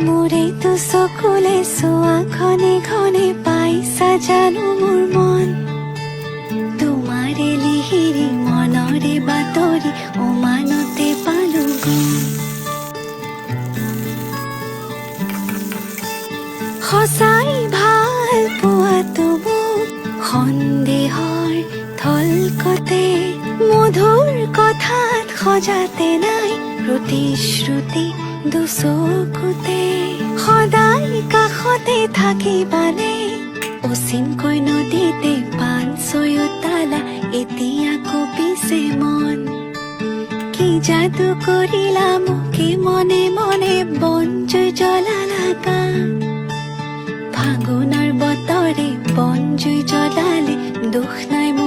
মোৰেতো চকুলে চোৱা ঘনে ঘনে, পাইছা জানো মোৰ মন? তোমাৰে লিহিৰি মনৰে বাতৰি উমানতে পালো গম। সঁচাই ভাল পোৱাটো মোক সন্দেহৰ থলকতে, মধুৰ কথাত সজাতে নাই প্ৰতিশ্ৰুতি দুচকুতে। সদায় কাষতে থাকিবানে? অচিনকৈ নদীতে পান চয়তালা, এতিয়া কঁপিছে মন। কি যাদু কৰিলা মোকে মনে মনে, বনজুই জ্বলালা গান। ফাগুনৰ বতৰে বনজুই জ্বলালে দুখ নাই।